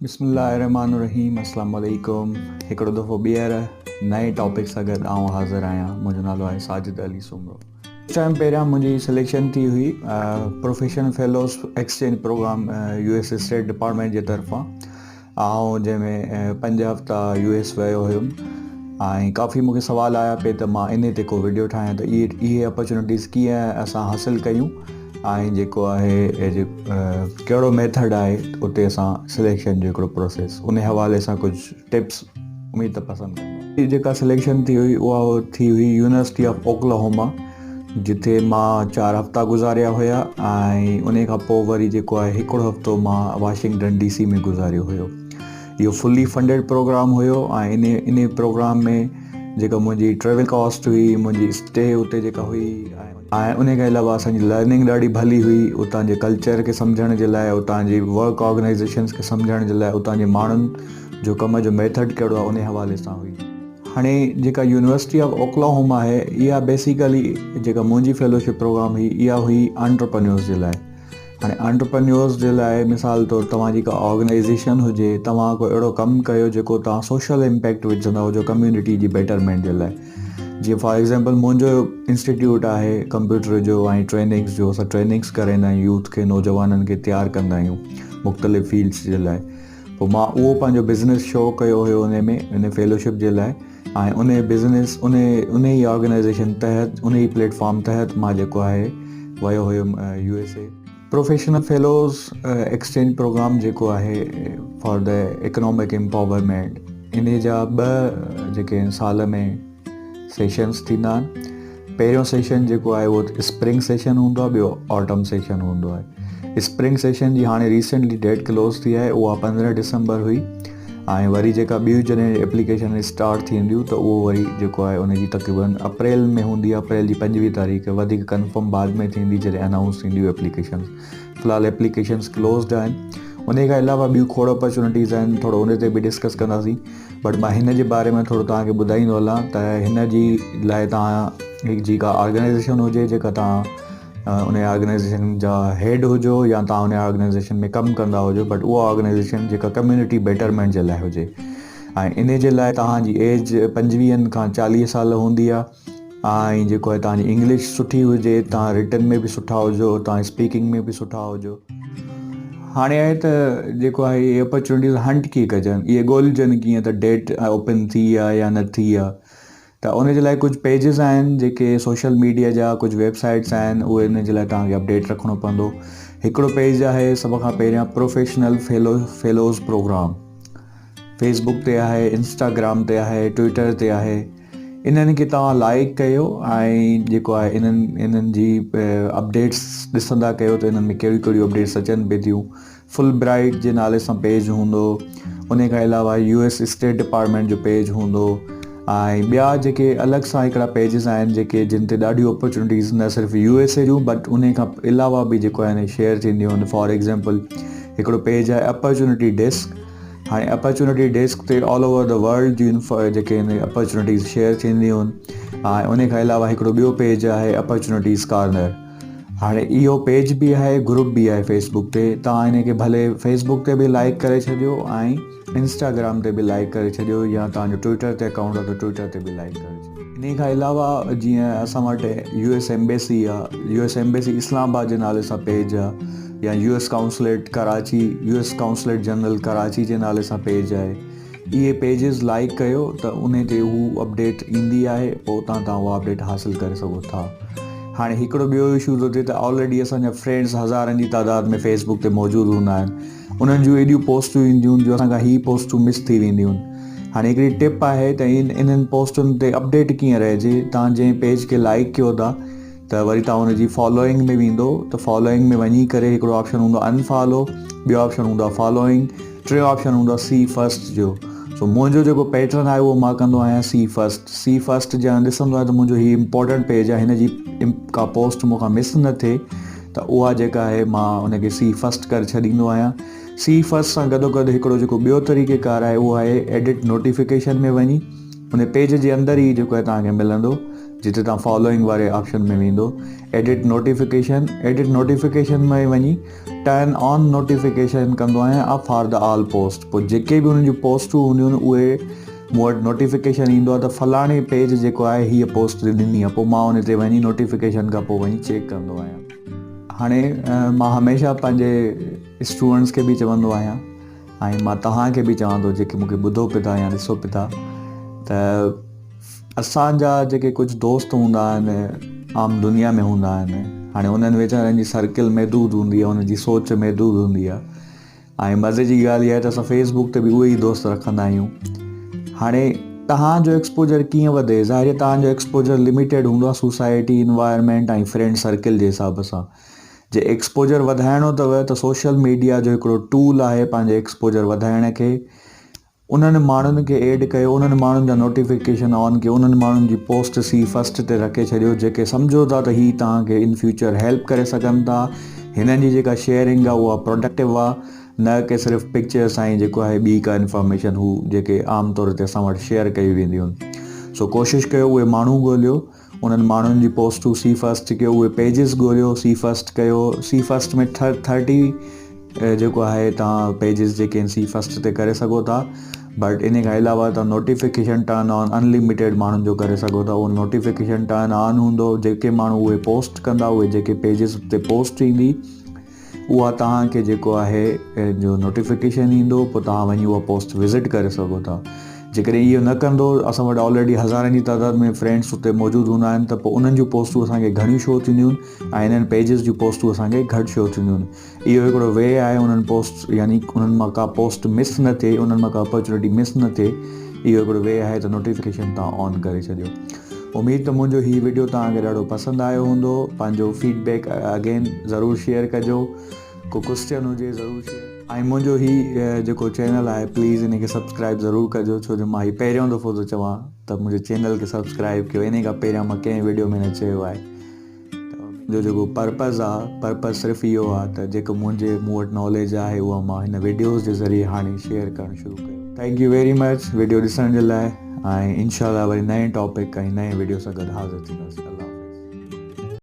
بسم الله الرحمٰن الرحيم اسلام عليڪم هڪڙو دفعو ٻيهر نئين ٽاپڪ سان گڏ آئون حاضر آهيان منهنجو نالو آهي ساجد علي سومرو ڪجهه ٽائيم پهريان منهنجي سليڪشن ٿي هئي profession fellows exchange program U S state department جي طرفان آئون جنهن ۾ پنج هفتا يو ايس ويو هيم ۽ ڪافي مونکي سوال آيا پئي ته مان انهي تي ڪو وڊيو ٺاهيان ته اهي اهي اپرچونيٽيز ڪيئن اسان حاصل ڪيون ۽ جيڪو آهي ڪهڙو ميٿڊ آهي اتي اسان سليڪشن جو هڪڙو پروسيس ان حوالي سان ڪجهه ٽپس اميد ته پسند ڪندا. جيڪا سليڪشن ٿي هئي اها ٿي هئي يونيورسٽي آف اوڪلاهوما جتي مان چار هفتا گذاريا هيا ۽ ان کان پوء وري جيڪو آهي هڪڙو هفتو مان واشنگٽن ڊي سي ۾ گذاريو هيو اهو فلي فنڊيڊ پروگرام هيو ۽ ان ان پروگرام ۾ جيڪا منهنجي ٽريول ڪاسٽ هئي منهنجي اسٽي اتي جيڪا هئي ۽ انهي کان علاوه اسان جي لرننگ ڏاڍي ڀلي هئي اتان جي ڪلچر کي سمجهڻ جي لاء اتان جي ورڪ آرگنائيزيشنس کي سمجهڻ جي لاء اتان جي ماڻهن جو ڪم جو ميٿڊ ڪهڙو آهي انهي حوالي سان هئي. هاڻي جيڪا يونيورسٽي آف اوڪلاهوما آهي اها بيسيڪلي جيڪا منهنجي فيلوشپ پروگرام هئي اها هئي انٽرپرنيورز جي لاء هاڻي انٽرپرنيورز جي لاء مثال طور توهان جي ڪا آرگنائيزيشن هجي توهان ڪو اهڙو ڪم ڪيو جيڪو توهان سوشل امپيڪٽ وجهندا هجو ڪميونٽي جي بيٽرمينٽ جي لاء جيئن فار ايگزامپل منهنجو انسٽيٽيوٽ آهي ڪمپيوٽر جو ۽ ٽريننگس جو اسان ٽريننگس ڪرائيندا آهيون يوٿ کي نوجوانن کي تيار ڪندا آهيون مختلف فيلڊس جي لاء پوء مان اهو پنهنجو بزنس شو ڪيو هيو ان ۾ ان فيلوشپ جي لاء ۽ ان بزنس ان ان ئي آرگنائيزيشن تحت ان ئي پليٽ فارم تحت مان جيڪو آهي ويو هيم U S A. Professional fellows exchange program جيڪو آهي فار the economic empowerment انهي جا ٻه جيڪي سال ۾ سيشنس ٿيندا آهن پهريون سيشن جيڪو آهي اهو اسپرنگ سيشن هوندو آهي ٻيو آٽم سيشن هوندو آهي اسپرنگ سيشن جي هاڻي ريسنٽلي ڊيٽ ڪلوز ٿي آهي اها 15 ڊسمبر هئي ۽ وري جيڪا ٻيون جڏهن ايپليڪيشن اسٽارٽ ٿينديون ته اهو وري جيڪو آهي ان جي تقريبن اپريل ۾ هوندي اپريل جي 25 تاريخ وڌيڪ ڪنفرم بعد ۾ ٿيندي جڏهن انائونس ٿينديون ايپليڪيشن في الحال ايپليڪيشنس ڪلوزڊ آهن ان کان علاوه ٻيون کوڙ اپرچونٽيز آهن ٿورو ان تي به ڊسڪس ڪنداسين بٽ مان هن جي باري ۾ ٿورو توهان کي ٻڌائيندو هلان ته هن جي لاء توهان جي ڪا آرگنائيزيشن هجي جيڪا توهان ان آرگنائيزيشن جا هيڊ هجو يا توهان ان آرگنائيزيشن ۾ ڪم ڪندا هجو بٽ اها آرگنائيزيشن جيڪا ڪميونٽي بيٽرمينٽ جي لاء هجي ۽ ان جي لاء توهان جي ايج پنجويهن کان چاليهه سال هوندي آهي ۽ جيڪو آهي توهان جي انگلش سٺي هجي توهان رٽن ۾ به سٺا هجو توهان اسپيڪنگ ۾ به سٺا هجو. هاڻي آهي ته جيڪو آهي اهي اپرچونٽيز هنٽ ڪيئن ڪجن اهي ڳولجن ڪيئن ته ڊيٽ اوپن ٿي آهي يا نه ٿي آهي ته ان جي لاء ڪجهه پيجز آهن جيڪي سوشل ميڊيا جا ڪجهه ويب سائيٽس آهن اهي ان جي لاء توهان کي اپڊيٽ رکڻو پوندو هڪڙو پيج آهي سڀ کان پهريان professional fellow fellows program Facebook تي آهي انسٽاگرام تي آهي ٽوئٽر تي آهي انهن کي توهان لائيڪ ڪيو ۽ جيڪو آهي انهن انهن جي اپڊيٽس ڏسندا ڪيو ته انهن ۾ ڪهڙيون ڪهڙيون اپڊيٽس اچن پئي ٿيون فل برائيٽ جي نالي سان پيج هوندو ان کان علاوه يو ايس اسٽيٽ ڊپارٽمينٽ جو پيج هوندو ۽ ٻيا جيڪي الڳ سان هڪڙا پيجز آهن جيڪي جن تي ڏاڍيون اپرچونٽيز نه صرف U S A June but ان کان علاوه به جيڪو آهن شيئر ٿينديون آهن فار ايگزامپل هڪڙو پيج آهي اپرچونٽي ڊيسڪ هاڻي اپرچونٽي ڊيسڪ تي آل اوور the world جون جيڪي آهن اپرچونٽيز شيئر ٿينديون آهن ۽ ان کان علاوه هڪڙو ٻيو پيج آهي اپرچونٽيز ڪارنر هاڻي اهو پيج به آهي گروپ به آهي فيسبوڪ تي توهان ان کي ڀلي فيسبوڪ تي به لائڪ ڪري ڇڏيو ۽ انسٽاگرام تي به لائڪ ڪري ڇڏيو يا توهان جو ٽوئٽر تي اڪائونٽ آهي ته ٽوئٽر تي به لائڪ ڪري ڇڏيو. انهي کان علاوه جيئن اسان وٽ يو ايس ايمبيسي آ U S embassy Islamabad جي نالي سان پيج آ يا U S consulate Karachi U S consulate general Karachi جي نالي سان پيج آهي اهي پيجز لائيڪ ڪيو ته انهي تي هو اپڊيٽ ايندي آهي پوء اتان توهان اها اپڊيٽ حاصل ڪري سگهو ٿا هاڻي هڪڙو ٻيو اشو ٿو ٿئي ته آلريڊي اسان جا فرينڊس هزارن جي تعداد ۾ فيس بڪ تي موجود هوندا آهن انهن جون ايڏيون پوسٽون اينديون جو اسان کان هي پوسٽون مس ٿي وينديون هاڻي هڪڙي ٽپ آهي ته ان انهن پوسٽن تي اپڊيٽ ڪيئن رهجي توهان جنهن پيج کي لائيڪ ڪيو ٿا ته وري توهان ان جي فالوئنگ ۾ ويندو ته فالوئنگ ۾ وڃي ڪري هڪڙو آپشن هوندو ان فالو ٻيو آپشن هوندو آهي فالوئنگ ٽيون آپشن هوندو آهي سي فرسٽ جو سو منهنجو جيڪو پيٽرن آهي اهو مان ڪندو آهيان سي فرسٽ سي فرسٽ جڏهن ڏسندو آهيان ته منهنجو هي امپورٽنٽ پيج آهي هن جي ڪا پوسٽ مون کان مس نه ٿئي ته اها جيڪا آهي مان ان کي سي فرسٽ ڪري ڇڏيندو آهيان. سي فرسٽ سان گڏو گڏ هڪڙو جيڪو ٻيو طريقي ڪار آهي اهو آهي ايڊٽ نوٽيفڪيشن ۾ وڃي ان پيج جي اندر ئي جيڪو آهي توهان کي ملندو جتي توهان فالوئنگ واري آپشن ۾ ويندو ايڊٽ نوٽيفڪيشن ايڊٽ نوٽيفڪيشن ۾ وڃي ٽرن آن نوٽيفڪيشن ڪندو آهيان آ فار the all post پوء جيڪي به انهن جون پوسٽون هونديون آهن اهي مون وٽ نوٽيفڪيشن ايندو آهي ته فلاڻي پيج جيڪو آهي هيء پوسٽ ڏني آهي پوء مان ان تي وڃي نوٽيفڪيشن کان پوء وڃي چيڪ ڪندو آهيان. هاڻي مان هميشه پنهنجي اسٽوڊنٽس کي به چوندو آهيان ۽ مان توهان کي به چوان ٿو جيڪي مون کي ٻڌو پيا ٿا يا ڏسو پيا ٿا ته اسان جا جيڪي ڪجهه دوست هوندا آهن عام دنيا ۾ هوندا آهن هاڻي انهن ويچارن جي سرڪل محدود هوندي آهي انهن جي سوچ محدود هوندي آهي ۽ مزي جي ڳالهه اها آهي ته اسان فيس بڪ تي به اهي ئي دوست رکندا آهيون هاڻي توهان جو ايڪسپوجر ڪيئن وڌي ظاهر آهي توهان جو ايڪسپوجر لميٽيڊ هوندو آهي سوسائٽي انوائرمينٽ ۽ فرينڊ سرڪل جي حساب سان جي ايڪسپوجر وڌائڻو اٿو ته سوشل ميڊيا جو هڪڙو ٽول آهي پنهنجي ايڪسپوجر وڌائڻ کي انهن ماڻهن کي ايڊ ڪيو انهن ماڻهن جا نوٽيفڪيشن آن ڪيو انهن ماڻهن جي پوسٽ سي فرسٽ تي رکي ڇڏيو جيڪي سمجهو ٿا ته هي توهان کي ان فيوچر هيلپ ڪري سگهن ٿا هنن جي جيڪا شيئرنگ آهي اها پروڊڪٽو آهي نه ڪي صرف پڪچرس ۽ جيڪو آهي ٻي ڪا انفارميشن هو جيڪي عام طور تي اسان وٽ شيئر ڪئي وينديون آهن سو ڪوشش ڪيو اهي ماڻهو ڳوليو انهن ماڻهن جي پوسٽون سي فرسٽ ڪيو اهي پيجز ڳوليو سي فرسٽ ڪيو سي فرسٽ ۾ ٿرٽي جيڪو آهي تان پيجز جيڪي آهن سي فرسٽ تي ڪري سگهو ٿا بٽ ان کان علاوه تان نوٽيفڪيشن ٽرن آن انلميٽيڊ ماڻهن جو ڪري سگهو ٿا اهو نوٽيفڪيشن ٽرن آن هوندو جيڪي ماڻهو اهي پوسٽ ڪندا اهي جيڪي پيجز تي پوسٽ ايندي اها توهان کي جيڪو آهي جو نوٽيفڪيشن ايندو پوء توهان وڃي اها پوسٽ وزٽ ڪري سگهو ٿا جيڪڏهن اهو نه ڪندو اسان وٽ آلريڊي هزارن جي تعداد ۾ فرينڊس اتي موجود هوندا آهن ته پوء انهن جون پوسٽون اسان کي گهڻيون شو ٿينديون ۽ انهن پيجز جون پوسٽون اسان کي گهٽ شو ٿينديون اهو هڪڙو وي آهي انهن پوسٽ يعني انهن مان ڪا پوسٽ مس نه ٿئي انهن مان ڪا اپرچونٽي مس نه ٿئي اهو هڪڙو وي آهي ته نوٽيفڪيشن توهان آن ڪري ڇڏيو اميد ته منهنجو هي وڊيو توهان کي ڏاڍو پسند آيو هوندو پنهنجو فيڊ بيڪ اگين ضرور شيئر ڪجو ڪو ڪوسچن هجي ضرور شيئر ۽ منهنجو هي جيڪو چينل آهي پليز ان کي سبسڪرائب ضرور ڪجو ڇو جو مان هي پهريون دفعو ٿو چوان ته منهنجي چينل کي سبسڪرائب ڪيو انهي کان پهريان مان ڪنهن وڊيو ۾ نه چيو آهي ته منهنجو جيڪو پرپز آ پرپز صرف اهو آ ته جيڪو منهنجي مون وٽ ناليج آهي اها مان هن وڊيوز جي ذريعي هاڻي شيئر ڪرڻ شروع ڪيو. Thank you very much video ڏسڻ جي لاء ۽ انشاء الله وري نئين ٽاپڪ ۽ نئين وڊيو سان گڏ حاضر ٿينداسين الله حافظ.